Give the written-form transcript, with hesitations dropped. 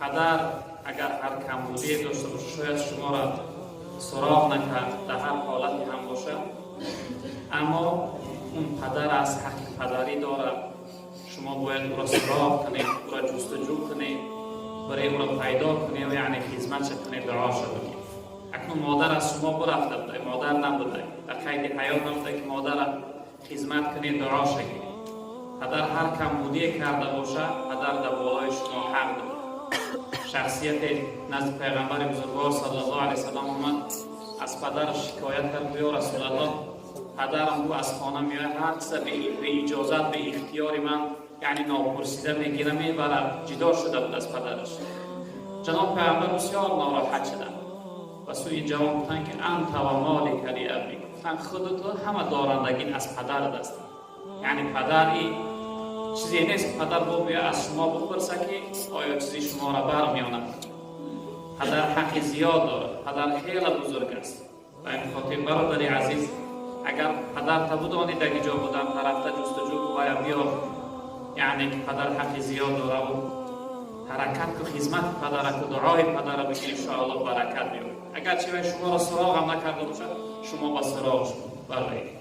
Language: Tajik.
Падар агар ҳар камбудие дошта бошад, шояд шуморо суроғ накард, дар ҳар ҳолате ҳам бошад, аммо он падар аст, ҳаққи падарӣ дорад. Шумо бояд ӯро суроғ кунед, ӯро ҷустуҷӯ кунед, барои ӯро пайдо кунед, яъне хизматша кунед, дуоша бикунед. Акнун модар аз шумо бурафта буда, модар набуда, дар қайди ҳаёт набуда, ки модарро хизмат кунед, дуоша гиред. Падар ҳар камбудие карда бошад, падар дар болои шумо ҳақ дорад. Шахсияте назди Пайғамбари бузургвор саллаллоҳу алайҳи васаллам омад, аз падараш шикоят кард: «Ё Расулаллоҳ, падарам гу аз хона меояд, ҳар чиза бе иҷозат, бе ихтиёри ман, яъне нопурсида мегира, мебарад». Ҷидо шуда буд аз падараш. Ҷаноб Пайғамбар бисёр нороҳат шуданд ва сӯи ҷавон гуфтанд, ки أنت ومالك لأبيك. Гуфтанд, худуту ҳама дорандагин аз падарат аст. Яъне падари чизе нест, падар бо биё аз шумо бипурса, ки оё чизи шуморо бармеонад. Падар ҳаққи зиёд дорад, падар хеле бузург аст. Ба ин хотир, бародари азиз, агар падарта будонӣ даги ҷо будан, тарафта ҷустуҷӯ вая биёр. Яъне ки падар ҳаққи зиёд дораву ҳаракат ку, хизмати падара ку, дуои падара бигир, иншоаллоҳ, баракат биёб. Агарчи вай шуморо суроғам накарда бошад, шумо ба суроғш бароед.